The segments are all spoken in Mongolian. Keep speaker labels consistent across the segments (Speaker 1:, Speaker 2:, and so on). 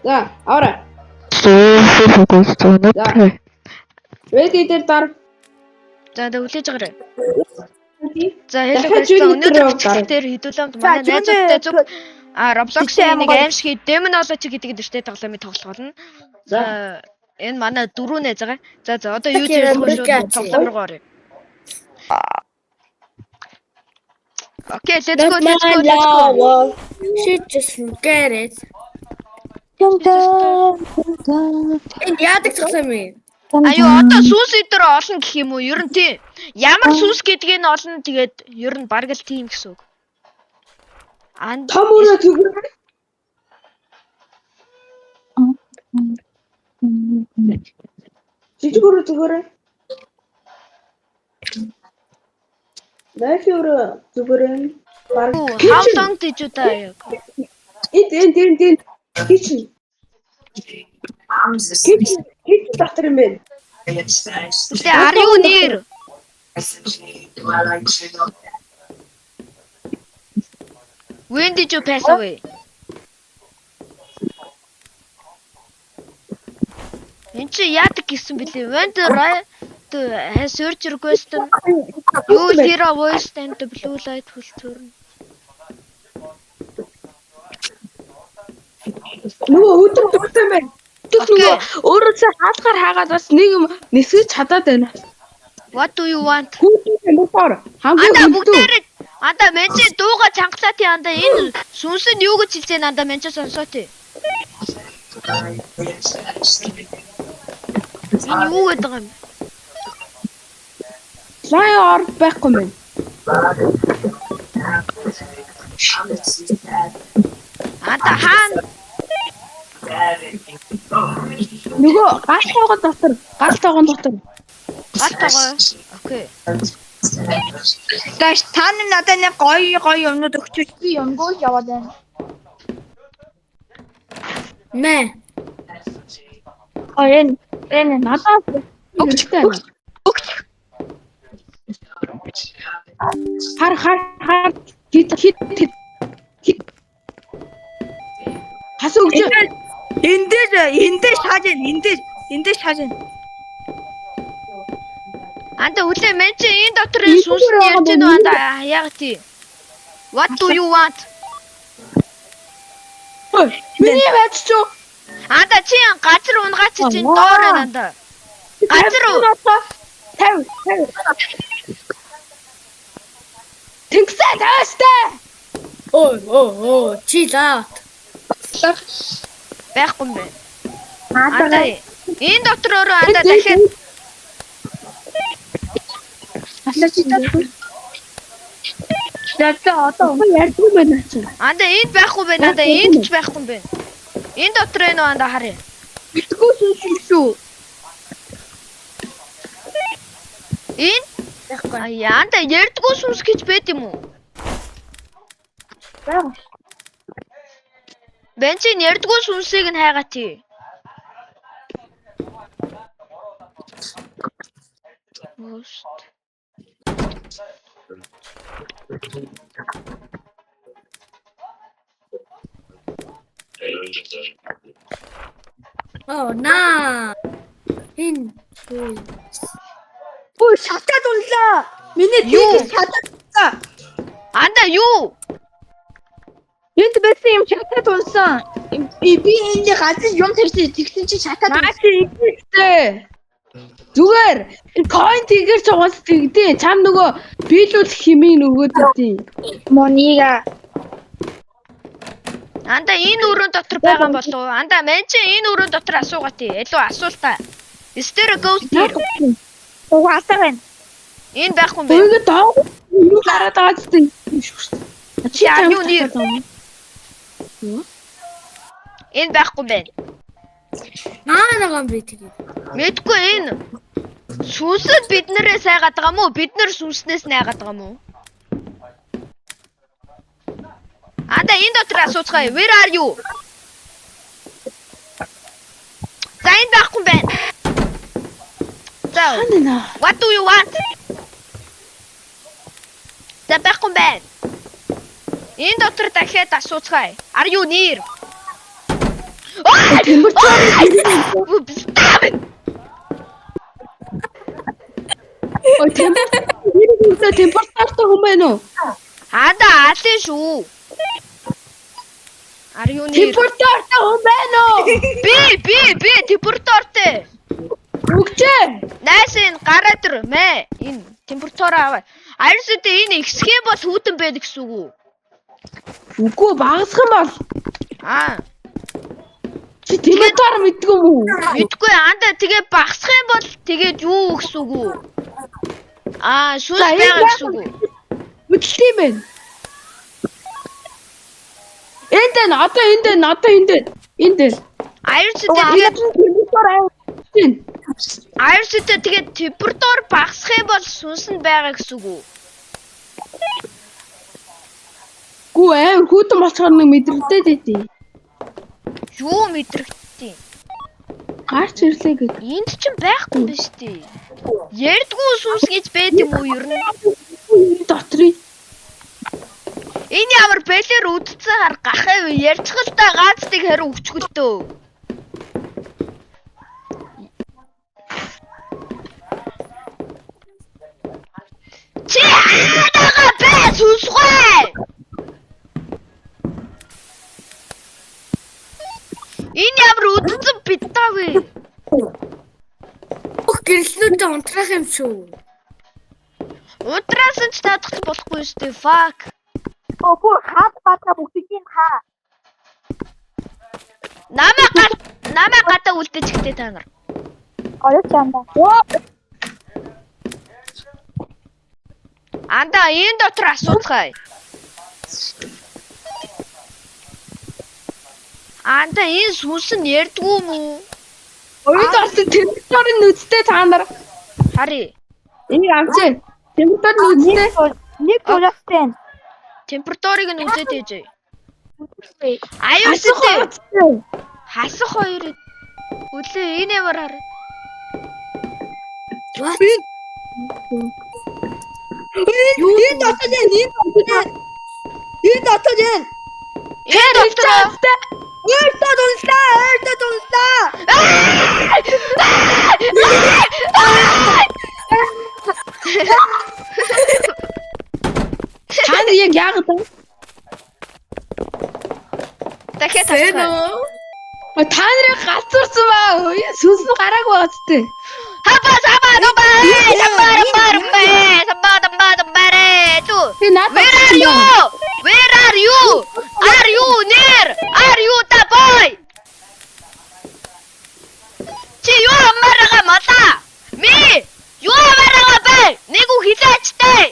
Speaker 1: За, аваа.
Speaker 2: Сүүсээ
Speaker 1: За. Ready дээр дар.
Speaker 3: За тэ хүлээж байгаарай. За hello
Speaker 1: Дахиад
Speaker 3: guys. За
Speaker 1: Junior
Speaker 3: өнөөдөр
Speaker 1: руу
Speaker 3: бичлэг дээр хэдүүлэмд
Speaker 4: За,
Speaker 3: манай
Speaker 4: Junior
Speaker 3: найзуудтай зүг Roblox-ийн
Speaker 4: Жишээ
Speaker 3: нэг
Speaker 4: амар
Speaker 3: аимшиг Demonology гэдэг нэртэй тоглоомыг тоглох болно.
Speaker 1: За.
Speaker 3: За энэ манай дөрөв найз байгаа. За за одоо юу
Speaker 4: Тэгэхээр
Speaker 3: зэрэг шууд
Speaker 4: Америк
Speaker 3: тоглоом руу оръё. Okay, let's go, let's go, let's go.
Speaker 4: She just forget it. Энэ яадаг тоглоом юм?
Speaker 3: Аюу одоо сүнс өдр олно гэх юм уу? Ер нь тийм. Ямар сүнс гэдгийг нь олно тэгээд ер нь бараг л тийм гэсэн үг. Анд
Speaker 1: Том өрөө зүгээр. Жижиг өрөө зүгээр. Найх өрөө зүгээр. Бараг
Speaker 3: How long did you die?
Speaker 1: Энд энд энд энд kitchen. Kitchen kitchen дотор юм байна.
Speaker 3: Гэтэ are you near? When did you pass away? Энд чи яадаг гэсэн бэлээ? When the right has search request you will hear a voice and the blue light will turn.
Speaker 1: Нөгөө өдөр дуртай юм байна. Өдөр нөгөө өөрөөсөө хаалгаар хаагаад бас нэг юм нисгэж чадаад байна.
Speaker 3: What do you want?
Speaker 1: Хүүхдүүд мотор хамгийн
Speaker 3: Анда
Speaker 1: хүндүү.
Speaker 3: бүгдээрээ анда мен чи дууга чангалаа тий анда энэ сүнс нь юу гэж хэлж байна анда мен чи сонсоо тий. Энэ юу гэдэг юм?
Speaker 1: Лайн ор байхгүй юм байна.
Speaker 3: Анда хаана
Speaker 1: Нөгөө гал тоогон дотор, гал тоогон дотор.
Speaker 3: гал тоогоо? Окей.
Speaker 4: Гаш та нар надад нэг гоё гоё юмнууд өгчөөч би юмгүй л яваад байна. Мэ.
Speaker 2: А энэ энэ
Speaker 1: Надаас өгчтэй.
Speaker 4: Өгч.
Speaker 1: Хар хар хар хит хит хит хит. Хас өгч.
Speaker 4: Энэ дээр энэ дээр шааж байна. Энэ дээр энэ дээр шааж байна.
Speaker 3: Анда үлээ мен чи энэ дотор энэ сүнс нь ярьж байна уу анда яг тий. What do you want?
Speaker 1: Миний байж ч юу?
Speaker 3: Анда чи газар унгаач чинь доор байна анда. Газар уу?
Speaker 1: 50 50. Тэнгисээ тавиастай.
Speaker 4: Оо оо оо chill out.
Speaker 3: Байхгүй юм байна. Анда энэ дотор өөрөө анда дахиад
Speaker 2: за за одоо
Speaker 1: Ярьдгүй юм байна чи.
Speaker 3: анда энд байхгүй байна анда энд ч байхгүй юм байна. Энэ дотор энэ үү анда харъя.
Speaker 4: Битгүү сүнс юм шүү.
Speaker 3: Энэ
Speaker 4: Байхгүй.
Speaker 3: аяа анда ярьдгүй сүнс гэж байд юм уу? Бен чи ярьдгүй сүнсийг нь хайгаа тий. Most.
Speaker 4: Оо наа. Энэ Өө шатаад унлаа. Миний
Speaker 3: Юу?
Speaker 4: тийх шатаад унлаа.
Speaker 3: Анда юу?
Speaker 2: энд байсан юм шатаад унсан.
Speaker 4: Би энэ газар юм тавьсан тэгсэн чи шатаад
Speaker 1: Наа чи ингэхдээ. Зүгээр coin тэгэр ч угаас тэгдээ. Чам нөгөө биелүүлэх хэмээн нөгөөд өгдөө.
Speaker 2: Монига
Speaker 3: Анда энэ өрөөнд дотор байгаа болов уу? Анда мен чи энэ өрөөнд дотор асуугаа тий. Илүү асуултаа. Is there a ghost here?
Speaker 2: угаасаа байна.
Speaker 3: Энэ байхгүй юм байна.
Speaker 1: Өөрийгөө доо юу гараад байгаа ч тийм шүү.
Speaker 3: Чи are you near? Энэ байхгүй юм байна.
Speaker 4: Наа нэг юм би тэгээд.
Speaker 3: Мэдгүй энэ сүнсэд биднэрээс айгаад байгаа мó? Бид нар сүнснээс найгаад байгаа мó? Анда энэ дотор асууцгаая. Where are you? За энэ байхгүй юм байна. За
Speaker 1: Хана.
Speaker 3: what do you want? За байхгүй юм байна. Энэ дотор дахиад асууцгаая. Are you near?
Speaker 1: Температур
Speaker 3: Stop it.
Speaker 1: Ой, температур температуртай хүн байна уу?
Speaker 3: Анда алын шүү. Are you near?
Speaker 1: Температуртай хүн байна уу?
Speaker 3: Би температуртай.
Speaker 1: Үгчээ.
Speaker 3: Найс энэ гараа төр мэ энэ температур аваа. Арьстай энэ ихсэх юм бол хүүтэн байдаг гэсэн үг үү?
Speaker 1: Үгүй багасах юм бол
Speaker 3: Аа.
Speaker 1: чи температур мэддэг юм уу?
Speaker 3: Мэдгүй анда тэгээ багасах юм бол тэгээд юу гэсэн үг үү? Аа, сүнс
Speaker 1: За, энэ
Speaker 3: байгаа гэсэн үг үү?
Speaker 1: Мэдлээ юм байна. Энд энэ одоо энд энэ одоо энд энэ энд энэ.
Speaker 3: Арьстай тэгээд
Speaker 1: Температур аа.
Speaker 3: арьстай тэгээд температур багасах юм бол сүнс нь байгаа гэсэн үг үү?
Speaker 1: Гүү аим хүүтэн болцохоор нэг мэдрэгдээд байдیں۔
Speaker 3: Юу мэдрэгдтiin?
Speaker 1: Гарч ирлээ гэд.
Speaker 3: Энд чинь байхгүй юм биш үү? Ярьдгүй сүнс гэж байд юм уу ер нь?
Speaker 1: Энэ дотрын
Speaker 3: Энэ ямар бэлэр үдцэн хар гахаа вэ? Ярьчихл та гаацтыг хариу өгчгөлтөө. Чи хаанага бэ сүнсгүй? Энэ ямар үдцэн бидтаа вэ?
Speaker 4: Бүх гэрлэнүүдээ унтраах юм шүү.
Speaker 3: Унтраасан ч таадах болохгүй шүү дээ. Fuck.
Speaker 2: Өө бүр хаад баатра бүгдийг нь хаа.
Speaker 3: Намайг гал намайг гадаа үлдээж ихтэй та нар.
Speaker 2: Оёч анда.
Speaker 3: Анда энэ дотор асууцгаая. Анда энэ сүнс нь ярьдгүй юм уу?
Speaker 1: Оюут орсон температурын нүдтэй та нар.
Speaker 3: Харъя.
Speaker 1: Энийг авчээ. Температур нүдтэй.
Speaker 2: Нэг зурагтай.
Speaker 3: Температурыг нь үзээд ээжээ.
Speaker 1: Асах
Speaker 3: Аюултай.
Speaker 1: хувцастай.
Speaker 3: Хасах хоёр. Үлээ энэ ямар хар.
Speaker 4: Энэ дотор энэ энэ дотор энэ дотор энэ
Speaker 3: Энэ дотор
Speaker 4: өөртөө дунслаа өөртөө дунслаа.
Speaker 1: Та нар яг яагаад вэ?
Speaker 3: Дахиад хасах.
Speaker 1: Та нарын галзуурсан баа. Сүнс нь гараагүй байгаа зү.
Speaker 3: Хаба саба дуба. Саба саба саба саба саба ту.
Speaker 1: Би надад
Speaker 3: Where are you? Where are you? Are you near? Are you the boy? Чи юу амаарага малаа? Ми! Юу амаарага бэ? Нэг үг хэлээчтэй.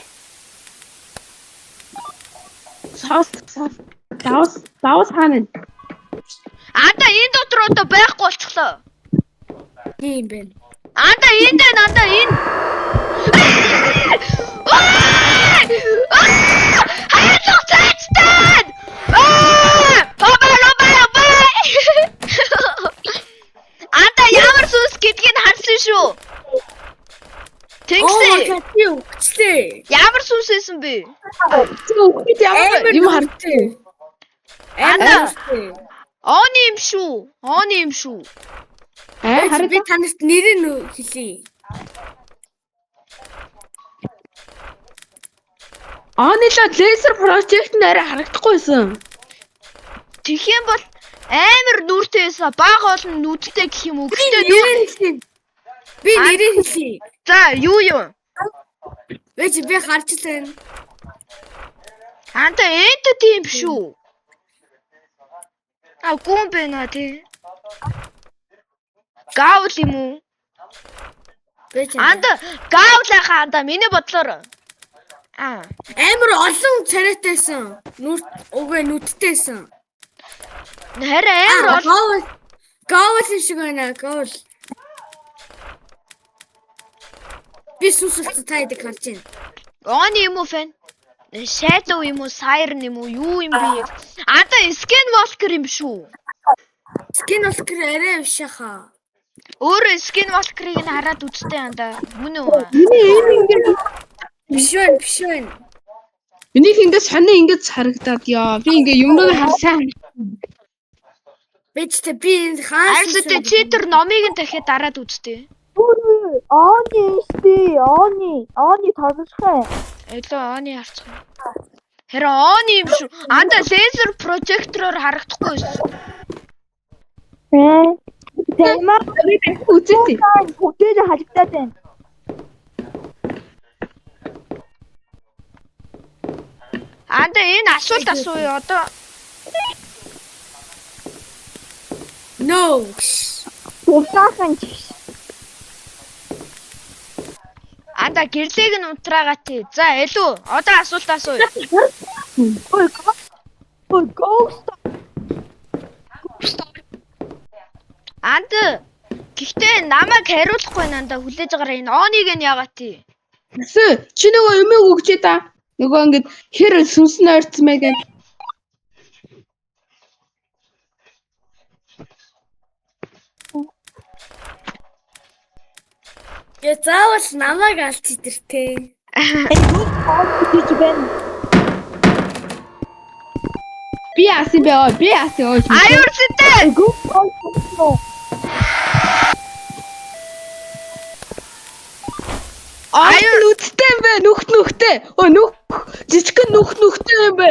Speaker 1: Сос сос. Давс давс хаана?
Speaker 3: Анда энэ дотор одоо байхгүй болчихлоо.
Speaker 4: Тийм байна.
Speaker 3: Анда энд байна, анда энэ. Хайрлах цаачтай. Аа! Баба баба баба. Анда ямар сүнс гэдгийг нь харсан шүү. Тэгсэн.
Speaker 4: Би өгчлээ.
Speaker 3: Ямар сүнс байсан бэ?
Speaker 1: Чи үхээд ямар юм хар.
Speaker 3: Анда. Оны юм шүү. Оны юм шүү.
Speaker 1: Аа хараа.
Speaker 4: Би танарт нэрийг нь хэлье.
Speaker 1: Онило лазер прожект нь арай харагдахгүйсэн.
Speaker 3: Тэгэх юм бол амар нүртэй байсан. Бага олон нүдтэй гэх юм уу? Гэтэ нүр.
Speaker 4: Нэрийг хэлье. Би нэрийг хэлье.
Speaker 3: За, юу юм?
Speaker 4: Би чи би харж л байна.
Speaker 3: Анда entity юм шүү. А гүн байна тий. Гаул юм уу?
Speaker 4: Би чи
Speaker 3: Анда гаул яхаа анда миний бодлоор. А
Speaker 4: амар олон царайтайсан. Нүрт үгүй нүдтэйсэн.
Speaker 3: харин амар олон
Speaker 4: Гоол гоол юм шиг байна. Гоол. Би сүсэлт та эдэг харж байна.
Speaker 3: оны юм уу фэн? Shadow юм уу, Siren юм уу, юу юм бэ? Анда Skin Walker юм шүү.
Speaker 4: Скин болохоор арай биш хаа.
Speaker 3: Өөрөө Skin Walker-ыг нь хараад үзтээ анда. Мөн үү?
Speaker 1: Миний энэ ингээд
Speaker 4: Биш байна, биш байна.
Speaker 1: минийх ингээд сони ингээд харагдаад ёо. Би ингээд юмнууд харсан.
Speaker 4: Бич тэ би энэ хаан
Speaker 3: Арстэй чи тэр номыг нь дахиад дараад үзтээ.
Speaker 2: Оны штэ. Оны. Оны тодорхой.
Speaker 3: Элөө оны харцгаа. Харин оны юм шүү. Анда лазер прожектороор харагдахгүй байсан.
Speaker 2: Ээ. Тэмээ
Speaker 1: Би дахин үзээтэй.
Speaker 2: бүтээж хажигдаад байна.
Speaker 3: Анда энэ асуулт асууя одоо.
Speaker 4: No.
Speaker 2: Тултаахан ч.
Speaker 3: Анда гэрлийг нь унтраагаа тий. За элүү одоо асуулт асууя.
Speaker 2: Ой, ой, ghost.
Speaker 3: Анда гэхдээ намайг хариулахгүй нанда хүлээж байгаарай энэ оныг нь яагаа тий.
Speaker 1: Тэсэ чи нөгөө юмыг өгчээ та. Нөгөө ингээд хэр сүнс нь ойрцсон мэй гэд.
Speaker 4: Я заавал намайг алж идэртэй.
Speaker 2: Энэ ghost гэж байна.
Speaker 1: Би яасан бэ? Ой, би яасан ой.
Speaker 3: Аюур зэтэй.
Speaker 2: Ghost гоо.
Speaker 1: Аюу нүдтэй юм бэ? Нүхт нүхтэй. Ой нүх жижигхэн нүх нүхтэй юм бэ?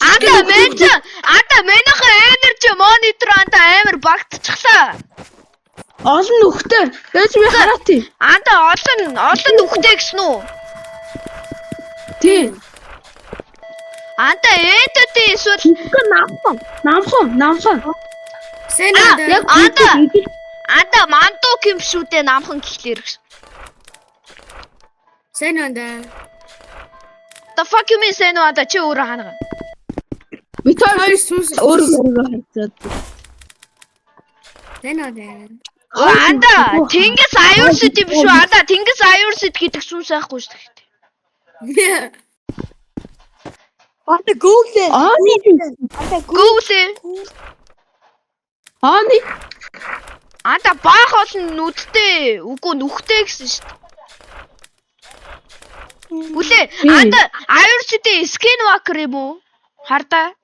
Speaker 3: Анда мэн чи анда манайхан energy monitor анда амар багтчихлаа.
Speaker 1: Олон нүхтэй. Тэгэж би хараа тий.
Speaker 3: Анда олон олон нүхтэй гэсэн үү?
Speaker 1: Тий.
Speaker 3: Анда entity эсвэл
Speaker 1: Жижигхэн намхан. Намхан, намхан.
Speaker 4: Сэн
Speaker 3: Аа,
Speaker 4: анда.
Speaker 1: Яг
Speaker 3: Анда. Анда мандук юм шүү дээ намхан гэхлээр.
Speaker 4: Сэн анда.
Speaker 3: The fuck you mean сэн үү анда чи өөрөө хаана?
Speaker 1: Би тоо
Speaker 4: Хоёр сүнс.
Speaker 1: өөрөө өөрөө харцаад.
Speaker 4: Сэн анда.
Speaker 3: Анда тэнгис аюурсэд юм шүү. Анда тэнгис аюурсэд гэдэг сүнс байхгүй шүү дээ.
Speaker 2: Анда Google.
Speaker 1: Аны
Speaker 2: Анда Google.
Speaker 3: Google.
Speaker 1: аны
Speaker 3: Анда баах олон нүдтэй үгүй нүхтэй гэсэн шүү дээ. Үлээ анда аюурсэдийн skinwalker юм уу? Хардаа.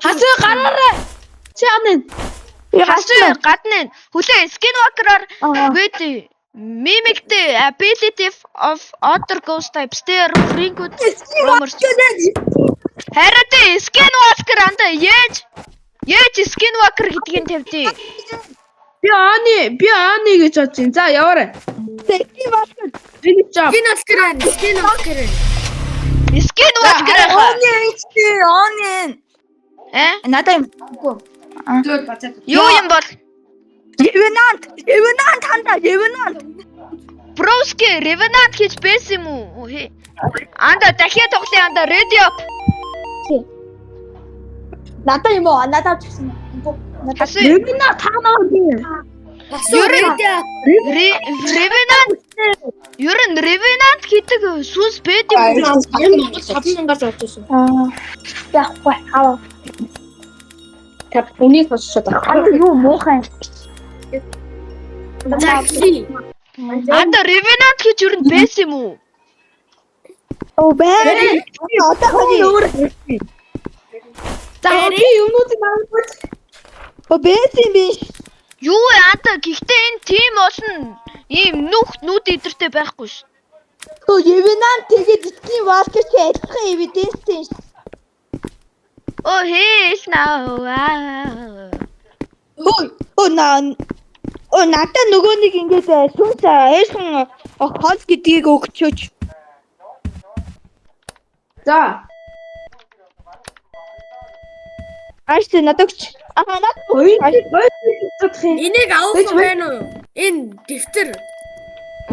Speaker 1: хасаа гараарай. Чи аны
Speaker 3: Хасуу гадна нь хүлээ skinwalker-аар
Speaker 2: Аа.
Speaker 3: with mimic the ability of other ghost types they are frequent roamers. Харин тэ skinwalker анда яаж яаж skinwalker гэдгийг тавьдیں۔
Speaker 1: би аны би аны гэж бодож байна. За яваарай.
Speaker 2: Тэки баскет.
Speaker 1: Би нэг жаа.
Speaker 4: Скин олкер. Скин олкер.
Speaker 3: Skinwalker хаа.
Speaker 5: Оны чи оны.
Speaker 3: Э?
Speaker 5: Надаа юм.
Speaker 3: Юу юм бол
Speaker 5: Revenant, Revenant ханда, Revenant.
Speaker 3: Broski Revenant гэж байсан юм уу? Хэ. Анда дахиад тоглоё анда ready up.
Speaker 2: Надаа юм уу? Надаа авч ирсэн. Надаа.
Speaker 3: Хасуу
Speaker 1: Ревена та наа би.
Speaker 4: Асуу
Speaker 3: Ер нь-
Speaker 4: ready.
Speaker 3: Revenant Ер нь Revenant гэдэг сүнс байд юм уу?
Speaker 4: Энэ Монгол 5 мянгаар зовж байсан.
Speaker 2: Аа. Яахгүй. Аваа.
Speaker 1: Үнийг сонсчод байна.
Speaker 2: Анда юу муухай.
Speaker 4: За эхлэе.
Speaker 3: Анда Revenant гэж ер нь байсан юм уу?
Speaker 2: Оо бай. Одоо хөрий.
Speaker 1: Өөр хэлсэн. За би юмнуудыг авах.
Speaker 2: Оо байсан юм биш.
Speaker 3: Юу вэ анда гэхдээ энэ тим олон ийм нүх нүд идэртэй байхгүй ш.
Speaker 2: Оо Revenant тэгээд Skin Walker чи адилхан эвиденстэй юм шүү.
Speaker 3: Оо хэл наа.
Speaker 2: Хөө оо на оо надаа нөгөө нэг ингээд сүнс ээшхэн хол гэдгийг өгчөөч.
Speaker 1: За.
Speaker 2: Ааш тэ надад өгч. Аа надад
Speaker 1: Хоёр хоёр чадах юм.
Speaker 4: Энийг авах байна уу? Энэ дэвтэр.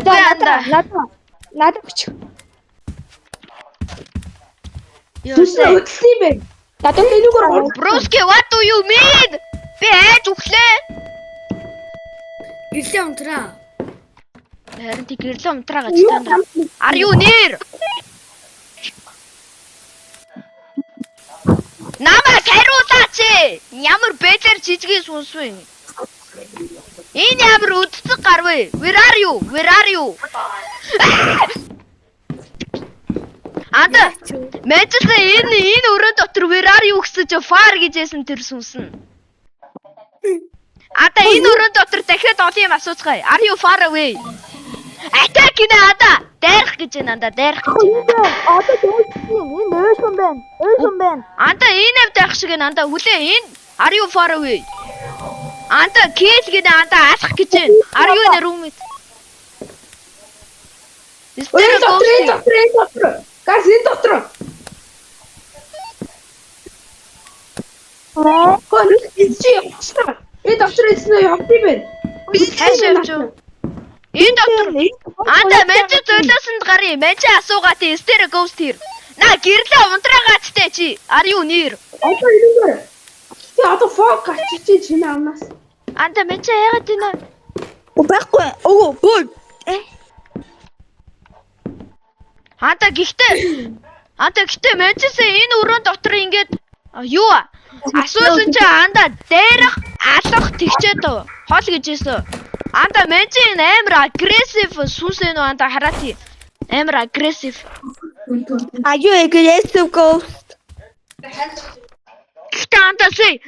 Speaker 2: За надад надад надад өгч.
Speaker 1: Сүнс хөдөлсөн юм байна.
Speaker 2: Надад
Speaker 1: Энүүгээр ор.
Speaker 3: Броски what do you mean? Би айж өглөө.
Speaker 4: Гэрлээ унтраа.
Speaker 3: Харин тий гэрлээ унтраа гэж танд. Are you near? Намайг хариулаач. Ямар бэлэр жижигэн сүнс вэ? Энэ ямар үдцэг гар вэ? Where are you? Where are you? Анда Мэжсэн энэ өрөө дотор where are you гэсэн чи far гэж яасан тэр сүнс нь. Ада, энэ өрөө дотор дахиад олон юм асууцгаая. Are you far away? Attack гинэ, ада. Дайрах гэж байна, анда, дайрах гэж байна.
Speaker 2: Одоо дайрсан. Энэ ойрхон байна. Ойрхон байна.
Speaker 3: Анда, энэ авд байх шиг байна. Анда, хүлээ, энэ are you far away? Анда, kill гинэ, анда, алах гэж байна. Are you in a room? Is there
Speaker 1: Энэ
Speaker 3: a
Speaker 1: дотор, энэ
Speaker 3: ghost?
Speaker 1: дотор, энэ дотор. Guys, энэ дотор. Хөө, энэ чи явчихсан. Энэ дотор ирсэн үү, явд юм байна.
Speaker 3: Хайш явж юу? Энэ дотор. Анда, мэнч золиосонд гарыг. Мэнч асуугаа тий. Is there a ghost here? На гэрлээ унтраагаацтай чи. Are you near?
Speaker 1: Одоо энэгээр. Чи одоо fog гарчиж чи чимээ амнаас.
Speaker 3: Анда, мэнч яагаад байна?
Speaker 2: Оо, байхгүй. Өө, бөө.
Speaker 3: Анда, гэхдээ мэнчсэн энэ өрөөнд дотор ингээд юу асуусан чи, анда, дээрх алах тэгчээд хол гэж хэлсэн. Анда, мэнч энэ амар aggressive сүнс энэ үү, анда, хараати. Амар aggressive.
Speaker 2: Are you aggressive ghost?
Speaker 3: Гэхдээ анда сая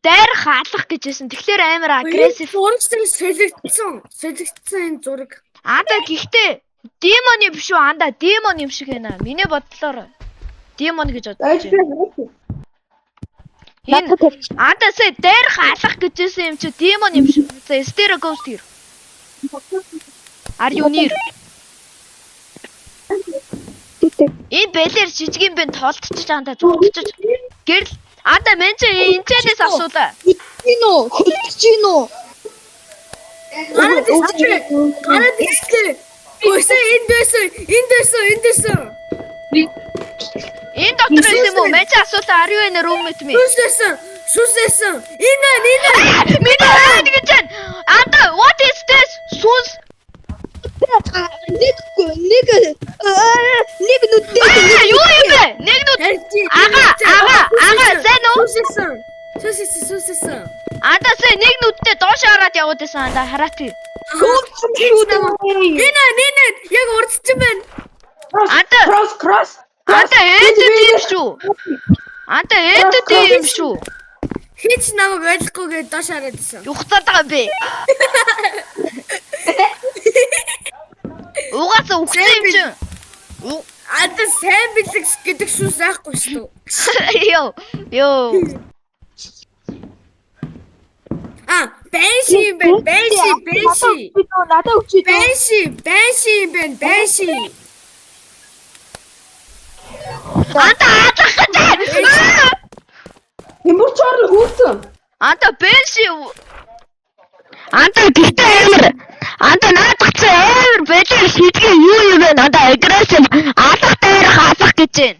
Speaker 3: дайрах алах гэж хэлсэн. Тэгэхээр амар aggressive.
Speaker 4: Зураг зэрэг солигдсон. Солигдсон энэ зураг.
Speaker 3: Анда, гэхдээ demon юм шүү, анда, demon юм шиг байна. Миний бодлоор demon гэж бодож
Speaker 1: Дайж
Speaker 3: байна.
Speaker 1: би.
Speaker 3: Энэ анда сая дайрах алах гэж хэлсэн юм чи demon юм шиг. За, is there a ghost here? Are you near? Энэ бэлэр жижиг юм бэ, толдчих, анда, зурдчих. Гэрэл анда, мен чи энэчнээс асуулаа.
Speaker 2: Хөлдөж үү? Хөлдөж үү?
Speaker 4: Гараад ирчихлээ. Гараад ирчихлээ. Өсөө энд байсан. Энд байсан. Энд байсан.
Speaker 3: Энэ дотор байсан юм уу? Мен чи асуулаа. Are you in a room with me?
Speaker 4: Сүнс байсан. Сүнс байсан. Энэ энэ.
Speaker 3: Миний айн гэж байна. Анда, what is this? Сүнс.
Speaker 2: Нэг нүдтэй.
Speaker 3: Аа, юу юм бэ? Нэг нүд. Ага, ага, ага, сайн уу?
Speaker 4: Сүнс байсан. Сүнс байсан. Сүнс байсан.
Speaker 3: Анда сая нэг нүдтэй доош хараад яваад байсан, анда, хараати.
Speaker 4: Энэ энэ яг урдчин байна.
Speaker 3: Анда.
Speaker 1: Cross, cross.
Speaker 3: Анда, entity юм шүү. Анда, entity юм шүү.
Speaker 4: Хич намайг ойлгохгүйгээ доош хараад байсан.
Speaker 3: Юхтаад байгаа юм бэ? Угаасаа үхсэн юм чинь.
Speaker 4: Ада, сайн бэлэг гэдэг сүнс байхгүй шүү дээ.
Speaker 3: Йоо. Йоо.
Speaker 4: А, Banshee юм байна. Banshee, Banshee.
Speaker 2: Надад өгч үү?
Speaker 4: Banshee, Banshee юм байна. Banshee.
Speaker 3: Анда, алах гэж байна.
Speaker 1: Тэмбэрчоор нь хүүтэн.
Speaker 3: Анда, Banshee. Анда, гэхдээ амар. Анда, наадах чи амар бэлэр шийдгээ юу юм бэ? Анда, aggressive алах дээрх алах гэж байна.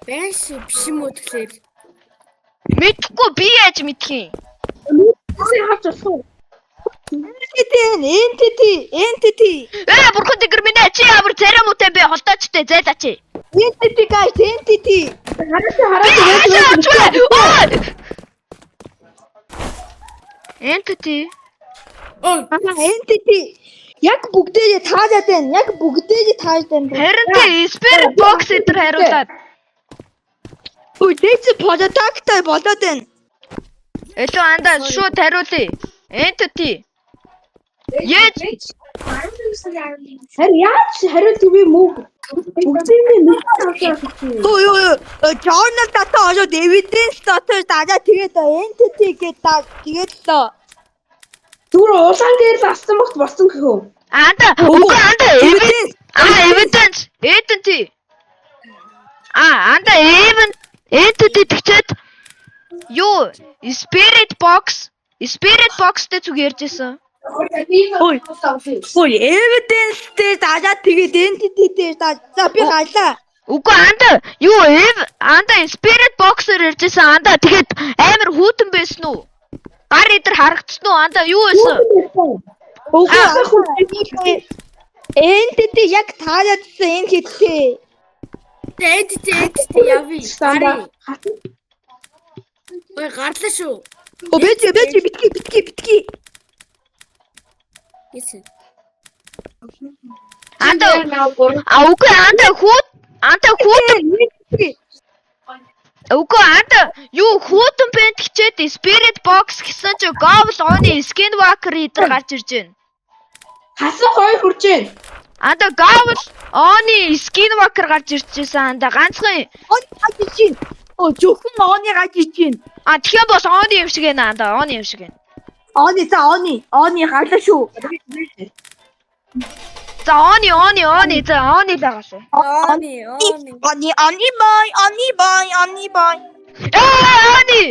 Speaker 4: Banshee биш юм уу тэгэхээр?
Speaker 3: Мэдхгүй, би яаж мэдх юм?
Speaker 1: Нүдсээ харж болох уу?
Speaker 2: Entity, entity, entity.
Speaker 3: Ээ, бурхан тэгэр минь ээ, чи ямар царай муутай бэ? Холдоочтой зайлаа чи.
Speaker 2: Entity, guys, entity.
Speaker 1: Хараач,
Speaker 3: Би
Speaker 1: хараач.
Speaker 3: хаашаа очих вэ? Ой! Entity.
Speaker 4: Оо,
Speaker 2: Аа, entity. Яг бүгдээрээ таажаад байна. Яг бүгдээрээ тааж байна.
Speaker 3: Харин тий, spirit box эдэр хариулаад.
Speaker 2: Үй, дээч полотактай болоод байна.
Speaker 3: Илүү анда шууд хариулъя. Entity. Яаж
Speaker 1: Харин яаж хариулт би мөг. Бүгдийг нь нүдээ авч.
Speaker 2: Өө ёо ёо, journal дотоо ороод evidence дотор дараа тэгээд entity гэдэг даа тэгээд л доо.
Speaker 1: Зүгээр улаан дээр л ассан багт болсон гэх үү?
Speaker 3: Анда, үгүй, анда,
Speaker 2: Evidence.
Speaker 3: А, evidence, entity. А, анда, even entity тэгчээд юу, spirit box дээр зүг ярьж исэн.
Speaker 2: Ой. Ой, evidence дээр дараа тэгээд entity дээр даа. За, би гарлаа.
Speaker 3: Үгүй, анда, юу, эв анда, spirit box-оор ярьж исэн, анда, тэгээд амар хүйтэн байсан уу? Гар идэр харагдсан уу, анда, юу байсан?
Speaker 2: Үгүй. Entity яг таараадсан энэ хэдтэй.
Speaker 4: Entity, entity явъя. Гарыг. Ой, гарлаа шүү.
Speaker 2: Оо, бэж бэж, битгий, битгий, битгий.
Speaker 4: Гэсэн.
Speaker 3: Анда А үгүй, анда хүүт, анда хүүтэн. Үгүй, анда юу, хүүтэн бент хичээд Spirit Box гэсэн чи Ghoul, Oni, Skinwalker идэр гарч ирж байна.
Speaker 1: Хасан хоёр хурж байна.
Speaker 3: Анда Ghoul, Oni, Skinwalker гарч ирчихсэн, анда ганцхан.
Speaker 2: Oni гарч иж байна. Өө, зөвхөн Oni гарч иж байна.
Speaker 3: А, тэгэх юм бол Oni юм шиг байна, анда Oni юм шиг байна.
Speaker 2: Oni, за, Oni. Oni гарлаа шүү.
Speaker 3: За, Oni, Oni, Oni, за, Oni л агаасаа.
Speaker 4: Oni, Oni.
Speaker 2: Oni, Oni boy, Oni boy, Oni boy.
Speaker 3: Ээ, Oni!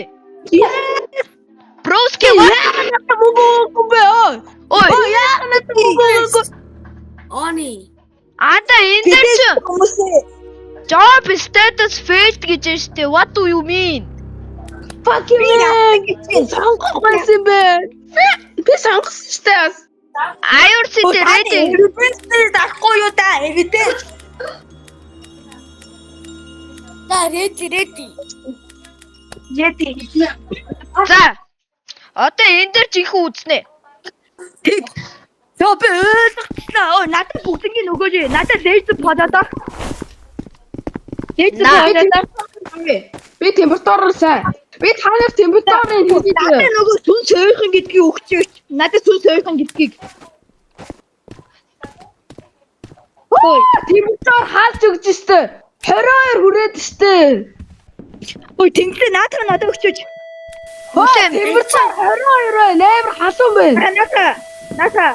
Speaker 3: Broski, what?
Speaker 1: Яагаад мөнгө өгөхгүй бэ? Ой.
Speaker 3: Ой,
Speaker 1: Ой, яагаад мөнгө өгөхгүй?
Speaker 4: Oni.
Speaker 3: Анда энэ дээр чи
Speaker 2: Хүмүүсээ.
Speaker 3: Job status failed гэж байна штэ. What do you mean?
Speaker 1: Fuck you man. Сонгох байсан бэ? Би сонгосон штэ бас.
Speaker 3: Аюур city ready.
Speaker 2: Evidence дахгүй юу та? Evidence.
Speaker 4: За, ready, ready.
Speaker 2: Ready.
Speaker 3: За. Одоо энэ дээр жинхэнэ үзнэ.
Speaker 2: Тэг. Йоо, би ойлгочлаа. Өө, надад бүгднийг өгөөч. Надад laser подоо. Laser
Speaker 3: На.
Speaker 2: подоо.
Speaker 1: Би температураар сайн. Би та нар температурын хэлээд.
Speaker 2: Надад нөгөө сүнс ойрхон гэдгийг өгчөөч. Надад сүнс ойрхон гэдгийг.
Speaker 1: Ой, температур хаалж өгч штэ. 22 хүрээд штэ.
Speaker 2: Ой, тэнглээ, наадах надад өгчөөч.
Speaker 3: Хүлээн.
Speaker 1: Температур 22 байна. Амар халуун байна.
Speaker 2: Наата. Наата.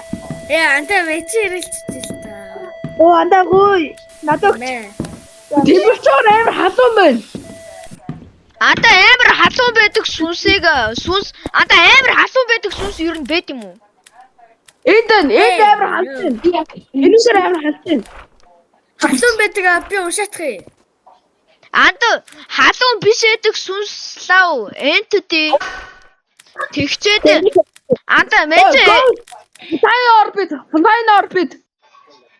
Speaker 4: Яа, анта мэч ирэлцсэн л та.
Speaker 2: Оо, андаагүй. Надад өгч.
Speaker 4: Мэ.
Speaker 1: Температур амар халуун байна.
Speaker 3: Анда амар халуун байдаг сүнсийг, сүнс, анда амар халуун байдаг сүнс ер нь байд юм уу?
Speaker 1: Энд байна. Энд амар халуун. Энүүсээр амар халуун.
Speaker 4: Халуун байдаг а, би уншаадах юм.
Speaker 3: Анда халуун биш байдаг сүнс лав entity тэгчээд анда мэж
Speaker 1: Fly orbit, fly orbit.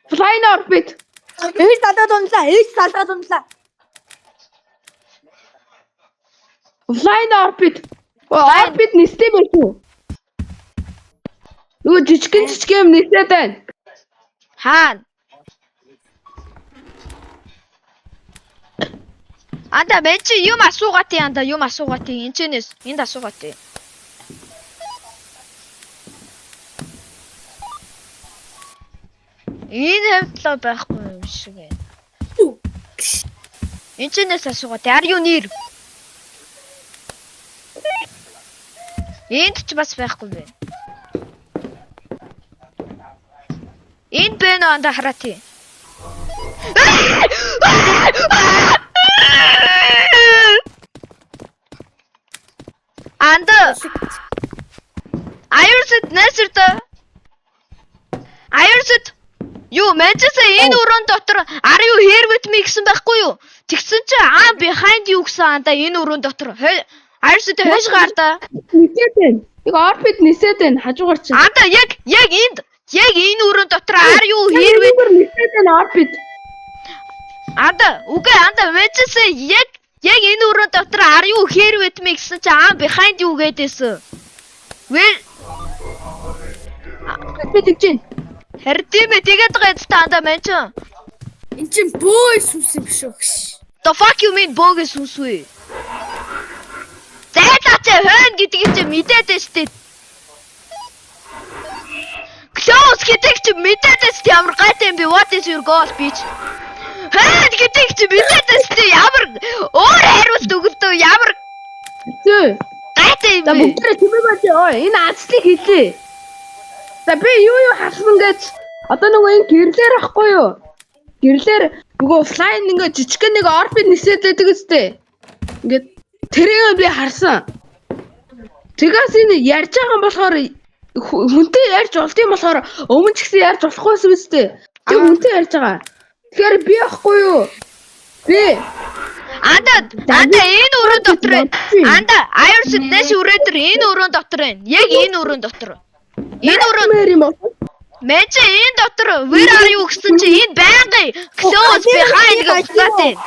Speaker 1: Fly orbit.
Speaker 2: Ээж залгаад унлаа. Ээж залгаад унлаа.
Speaker 1: Fly orbit. Orbit нистэй байх уу? Нөгөө жижигэн жижиг юм нисээд байна.
Speaker 3: Хаана? Анда мэн чи юм асуугаат, анда юм асуугаат, энэчнээс энд асуугаат. Энэ хавьдлаа байхгүй юм шиг байна. Энэчнээс асуугаат. Are you near? Энд ч бас байхгүй байна. Энд байна уу, анда хараа тий. Анда Айрсэт нэсэртэ. Айрсэт юу мэжсэн энэ өрөөнд дотор "Are you here with me" гэсэн байхгүй юу? Тэгсэн чи "I'm behind you" гэсэн, анда энэ өрөөнд дотор. Айрсэт хойш гардаа.
Speaker 1: Нисээд байна. Нэг orbit нисээд байна. Хажуугаар чинь.
Speaker 3: Анда яг энд, яг энэ өрөөнд дотор "Are you here with"
Speaker 1: Нисээд байна orbit.
Speaker 3: Анда үгүй, анда мэжсэн яг энэ өрөөнд дотор "Are you here with me" гэсэн чи "I'm behind you" гэдээсэн. Where
Speaker 1: Би тэгж байна.
Speaker 3: Харин тийм ээ, тэгээд байгаа юм та, анда мэн чи.
Speaker 4: Эн чин бөө сүнс юм биш үү гэж.
Speaker 3: The fuck you mean бөөгийн сүнс үү? Зайлаач, хойно гэдгийг чи мэдээд байна штэ. Close гэдэг чи мэдээд байна штэ, ямар гайтай юм бэ? What is your goal, bitch? Хойно гэдгийг чи мэдээд байна штэ, ямар өөр хариулт өгөлтөө, ямар
Speaker 1: Зөө.
Speaker 3: гайтай юм
Speaker 1: За,
Speaker 3: бэ?
Speaker 1: бүгдээрээ чимээ болж ой энэ азлыг хэлье. За, би юу харсан гэж одоо нөгөө энэ гэрлэр ахгүй юу? Гэрлэр нөгөө flying ингээ жижигхэн нэг orbit нисээд байдаг үстэй. Ингээд тэрийг би харсан. Тэгээс энэ ярьж байгаа юм болохоор хүнтэй ярьж болд юм болохоор өмнө ч гэсэн ярьж болохгүйсэн үстэй. Тэг хүнтэй ярьж байгаа. Тэгэхээр би ахгүй юу? Би
Speaker 3: Анда энэ өрөөнд дотор байна. Анда Iron Dash өрөө дээр, энэ өрөөнд дотор байна. Яг энэ өрөөнд дотор. Энэ өрөөнд
Speaker 1: Мэр юм бол.
Speaker 3: Мэж энэ дотор "Where are you" гэсэн чи энэ байнгын close, behind гэж уцаад байна.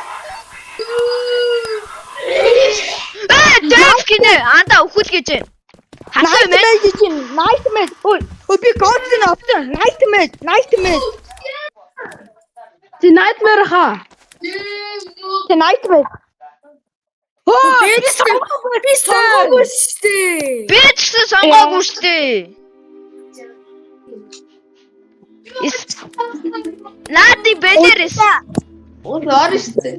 Speaker 3: Ээ, дэв гинэ. Анда өхөл гэж байна. Хасуу мэн.
Speaker 2: Nightmare гэж юм. Nightmare. Ой, ой, би ghost нь авсан. Nightmare, nightmare.
Speaker 1: Чи nightmare ха.
Speaker 2: Тэ nightmare.
Speaker 1: Хөө
Speaker 4: Би сонгоогүй шүү дээ.
Speaker 3: Би ч гэсэн сонгоогүй шүү дээ. Нади бэлэрс.
Speaker 1: Орно шүү дээ.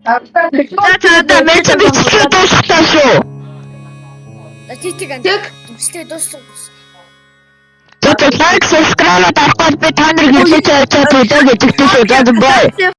Speaker 3: За за за мэт бичлэг дуусчлаа шүү.
Speaker 4: За титиг анд.
Speaker 1: Тэг.
Speaker 4: Бичлэг дууссан.
Speaker 3: За за лайк, subscribe дарахгүй би та нарыг хэлж чад төлөө гэдэгтэй шүү. За бай.